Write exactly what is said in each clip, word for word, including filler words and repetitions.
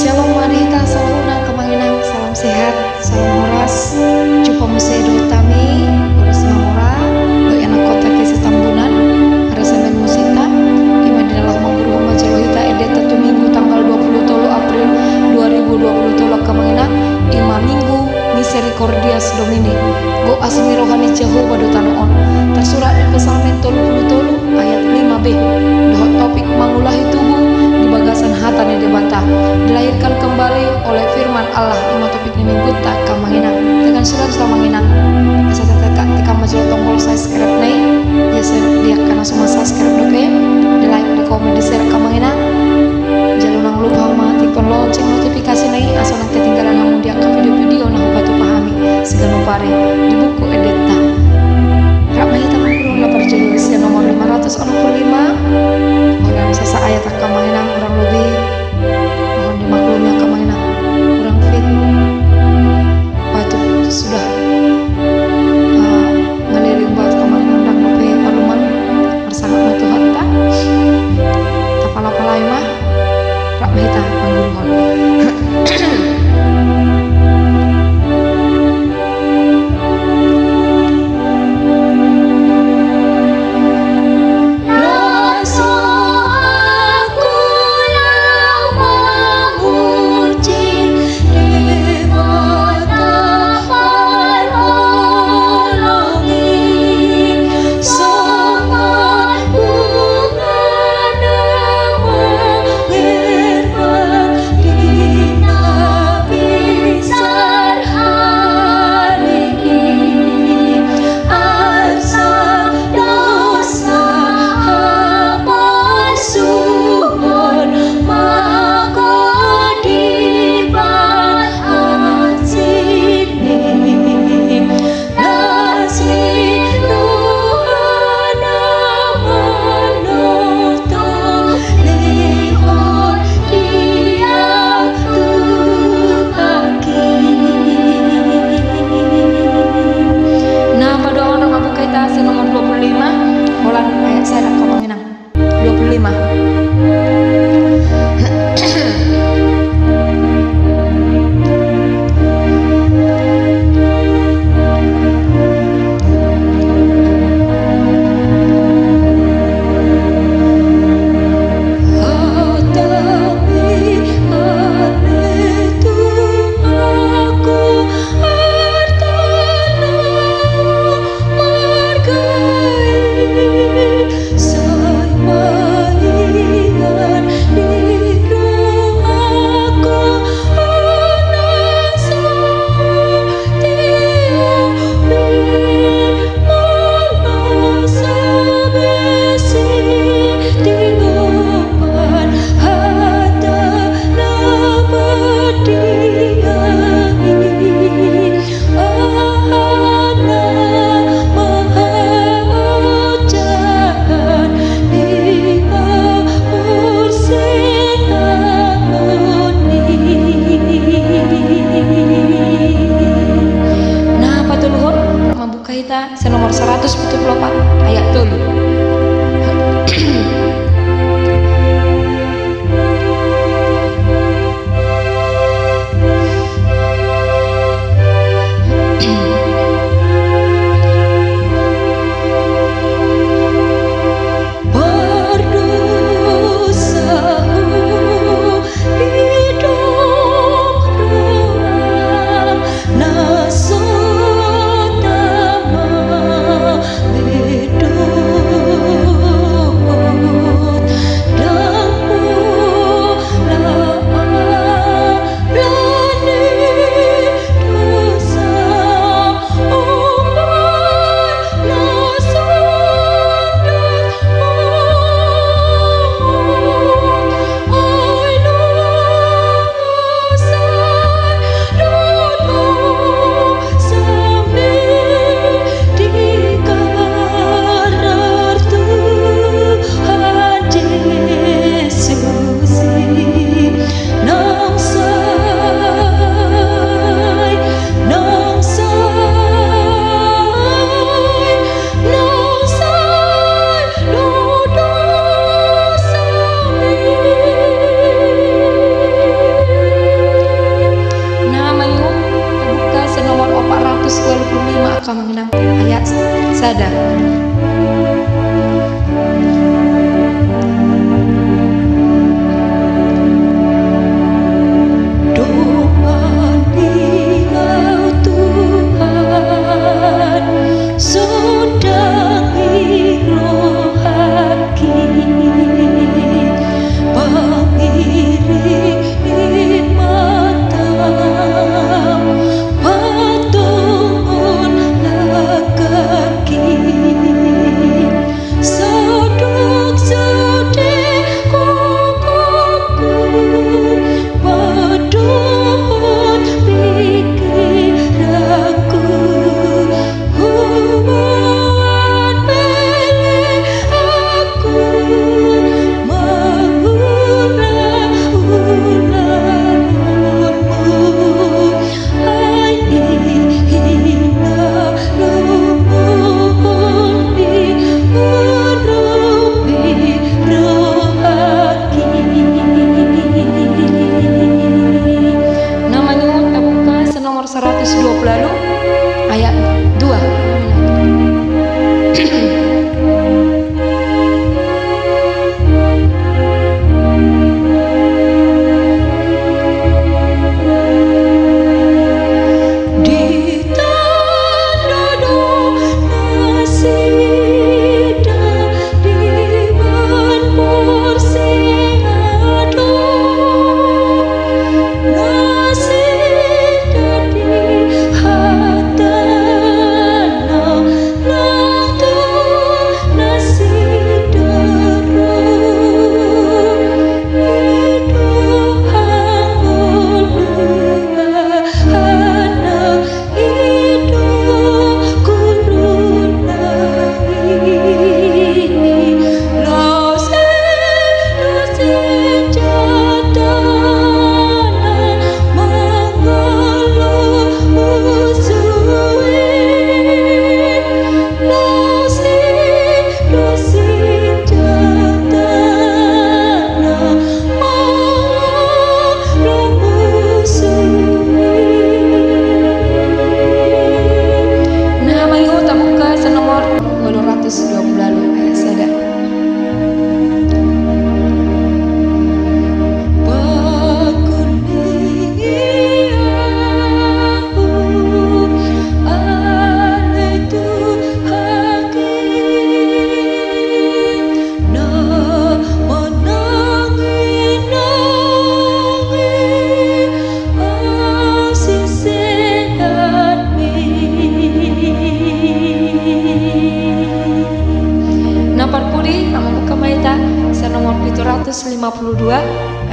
Shalom ma di hita saluhutna, angka amang inang, salam sehat, salam horas. Jumpa muse dohot hami, Horas Mamora, dohot ianakhonta Kese Tambunan, aransemen musikta. I ma di na laho manguruhon manjalo hita endenta tu Minggu tanggal dua puluh tolu April dua ribu dua puluh tolu, angka amang inang, i ma Minggu Misericordias Domini. Goas ni roha ni Jahowa do tano on. Tarsurat di Psalmen tolu puluh tolu ayat lima b, dohot topik mangulahi tubu di bagasan hata ni Debata. Dilahirkan kembali oleh firman Allah, i ma topik ni Minggunta, angka amang inang. Denggan surat, angka amang inang. Asa tata tikam ma jolo tombol subscribe na i. Biasa di angka na so ma-subscribe dope, di-like, di-komen, di-share, angka amang inang. Jala unang lupa hamu mangatiphon lonceng notifikasi na i, asa unang ketinggalan hamu di angka video-video na hupatupa hami siganup ari di buku endenta. Rap ma hita manguruhon na parjolo sian nomor lima ratus onom puluh lima. Hurang sasa ayat, angka amang inang, hurang lobi. Mohon dimaklumi, angka amang inang, hurang fit.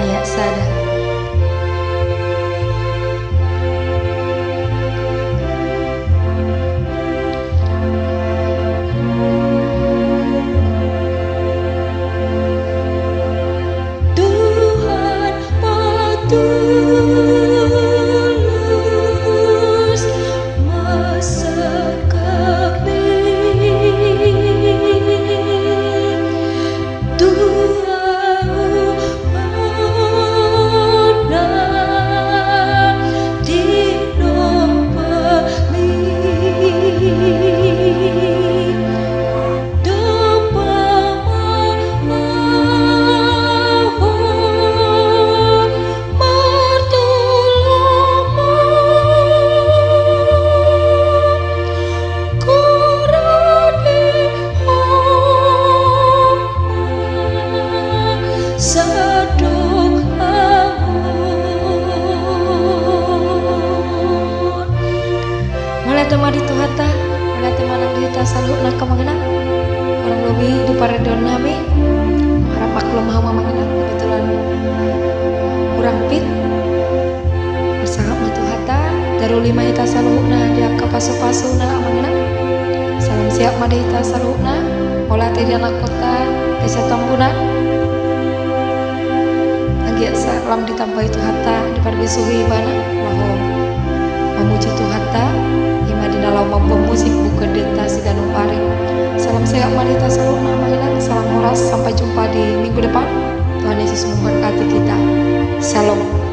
Ayat sada. Tuhan patulus masangkapi. Mauliate ma di Tuhanta, mauliate ma nang di hita saluhutna angka amang inang. Kurang lobi di paradion nami. Harap maklum hamu amang inang, kebetulan kurang fit. Marsangap ma Tuhanta, taruli ma hita saluhutna di angka pasu-pasuna amang inang. Salam sehat ma di hita saluhutna, mauliate di anakkonta, kesehatan bona. Anggiat sa lam ditambai Tuhanta, diparbisuhi ibana, laho mamuji Tuhanta, i ma di na laho mamboan musik buka denta siganup ari. Salam sehat ma di hita saluhutna amang inang, salam horas, sampai jumpa di minggu depan. Tuhan Yesus memberkati kita. Shalom.